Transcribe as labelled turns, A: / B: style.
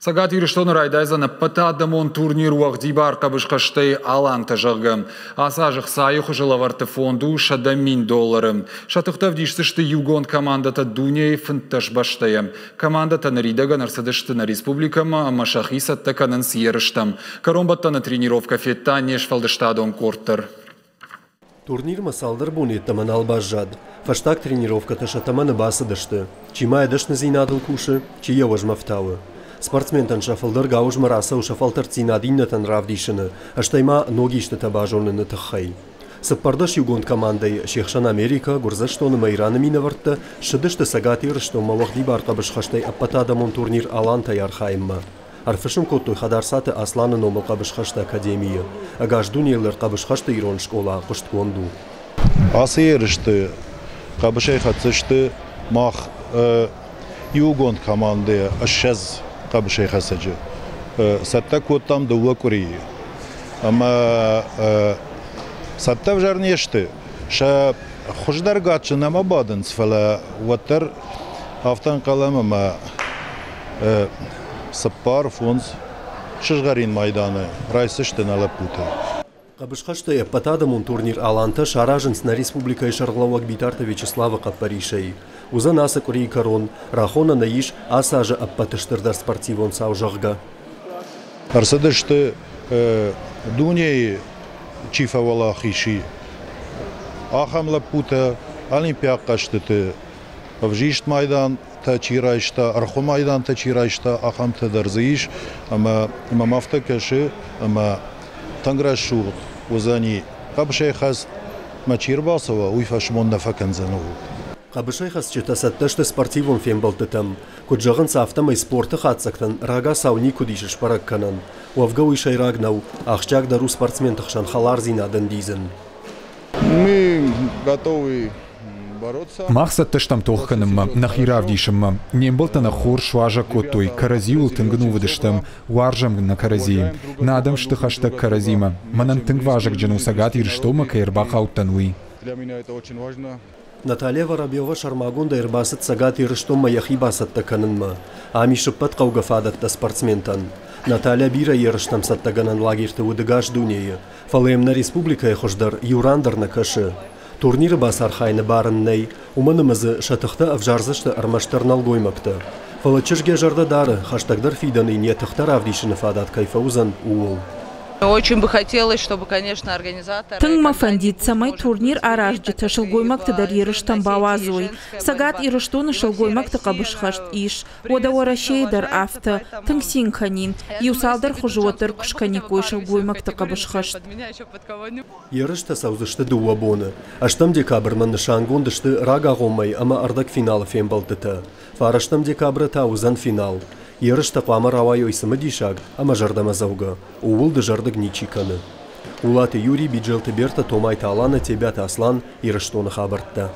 A: Цӕгат Ирыстоны райдайдзӕн ӕппӕтадӕмон турнир уӕгъдибар хъӕбысхӕстӕй «Алантӕ», зӕгъгӕ. Ацы аз ӕхцайы хуызы лӕвӕртты фонд у 100 000 доллӕры. Сӕ тыхтӕ ӕвдисдзысты иугонд командӕтӕ дунейы 15 бӕстӕйӕ. Командӕтӕ ныридӕгӕн ӕрцыдысты нӕ республикӕмӕ ӕмӕ сӕхи цӕттӕ кӕнынц ерыстӕм. Кӕронбӕттӕны тренировкӕ федта не сфӕлдыстадон къорд дӕр.
B: Турнирмӕ цалдӕр боны йеддӕмӕ нал баззад. Фӕстаг тренировкӕтӕ сӕ тӕмӕны бацыдысты. Чи ма йӕ дӕсныдзинадыл кусы, чи йӕ уӕзмӕ фтауы. Спортсментӕн сӕ фылдӕр гауызмӕ рацӕуы сӕ фӕлтӕрддзинад иннӕтӕн равдисыны, стӕй ма ног истытӕ базоныны тыххӕй. 14 иугонд командӕйы, се хсӕн Америкӕ, Гуырдзыстон ӕмӕ Ираны минӕвӕрттӕ, ссыдысты Цӕгат Ирыстонмӕ уӕгъдибар хъӕбысхӕстӕй ӕппӕтадӕмон турнир «Алантӕ»-йы архайынмӕ. Ӕрфысым кодтой Хӕдарцаты Асланы номыл хъӕбысхӕсты академийы. Ӕгас дунейыл дӕр хъӕбысхӕсты ирон скъола хъуыстгонд у.
C: Ацы ерысты хъӕбысӕй хӕцдзысты мах иугонд командӕйӕ 20 хъӕбысӕйхӕцӕджы. Цӕттӕ кодтам 2 къуырийы. Ӕмӕ цӕттӕ ӕвзӕр не сты. Сӕ хуыздӕр гаччы нӕма бадынц, фӕлӕ уӕддӕр афтӕ ӕнхъӕлӕм, ӕмӕ 4-5 сызгъӕрин майданы райсдзысты нӕ лӕппутӕ.
B: Хъӕбысхӕстӕй ӕппӕтадӕмон турнир «Алантӕ» саразынц нӕ республикӕйы сӕргълӕууӕг Битарты Вячеславы хъӕппӕрисӕй. Уыдзӕн ацы къуырийы кӕрон, рахонӕн ӕй ис ацы азы ӕппӕты стырдӕр спортивон цау, зӕгъгӕ.
C: Ӕрцыдысты дунейы чи фӕуӕлахиз, ахӕм лӕппутӕ, олимпиаг хъӕзтыты ӕвзист майдантӕ чи райста, ӕрхуы майдантӕ чи райста, ахӕмтӕ дӕр дзы ис. Ӕмӕ мӕм афтӕ кӕсы, ӕмӕ тынг рӕсугъд уыдзӕни хъӕбысӕйхӕст мӕ чи ӕрбацӕуа, уый фӕсмон нӕ фӕкӕндзӕн ууыл.
B: Хъӕбысӕйхӕцджытӕ цӕттӕ сты спортивон фембӕлдтытӕм. Куыд зӕгъынц, афтӕмӕй спорты хатдзӕгтӕн рагацау никуыд ис сбӕрӕг кӕнӕн. Уӕвгӕ уый сӕйраг нӕу, ахсджиагдӕр у спортсменты хсӕн хӕлардзинад ӕндидзын.
D: Мы готовы бороться.
A: Мах цӕттӕ стӕм тох кӕнынмӕ, нӕхи равдисынмӕ. Не мбӕлттӕ нӕ хорз суазӕг кодтой, кӕрӕдзиуыл тынг ӕнувыд стӕм, уарзӕм нӕ кӕрӕдзийы. Нӕ адӕм сты хӕстӕг кӕрӕдзимӕ. Мӕнӕн тынг вазыгджын у, Цӕгат Ирыстонмӕ кӕй ӕрбахаудтӕн, уый.
D: Для меня это очень важно.
B: Наталья Воробьева сӕрмагондӕй ӕрбацыд Цӕгат Ирыстонмӕ йӕхи бацӕттӕ кӕнынмӕ. Ам ис ӕппӕт хъӕугӕ фадӕттӕ спортсментӕн. Наталья бирӕ ерыстӕм цӕттӕгӕнӕн лагерьты уыд ӕгас дунейы, фӕлӕ йӕм нӕ республикӕйы хуыздӕр иу ран дӕр нӕ кӕсы. Турниры бацархайыны бар ын нӕй, уымӕн ӕмӕ дзы сӕ тыхтӕ ӕвзардзысты ӕрмӕстдӕр нӕлгоймӕгтӕ. Фӕлӕ чызг йӕ зӕрдӕ дары, хӕстӕгдӕр фидӕны йын йӕ тыхтӕ равдисыны фадат кӕй фӕуыдзӕн, ууыл.
E: Очень бы хотелось, чтобы, конечно, организаторы.
F: Тынг мӕ фӕндид, цӕмӕй турнир аразджытӕ сылгоймӕгты дӕр ерыстӕм бауадзой. Цӕгат Ирыстоны сылгоймӕгты хъӕбысхӕст ис, уӕдӕ Уӕрӕсейы дӕр афтӕ. Тынг цин кӕнин, иу цалдӕр хуызы уӕддӕр куы скӕниккой сылгоймӕгты хъӕбысхӕст.
B: Ерыстӕ цӕудзысты 2 боны. 8 декабрмӕ нысангонд сты рагагъоммӕйы ӕмӕ ӕрдӕгфиналы фембӕлдтытӕ. 9 декабры та уыдзӕн финал. Ерыстӕ хъуамӕ рауайой цымыдисаг ӕмӕ зӕрдӕмӕдзӕугӕ. Ууыл дызӕрдыг ничи кӕны. Улаты Юрий, Биджелты Берта, Томайты Алана, Тебиаты Аслан, Ирыстоны хабӕрттӕ.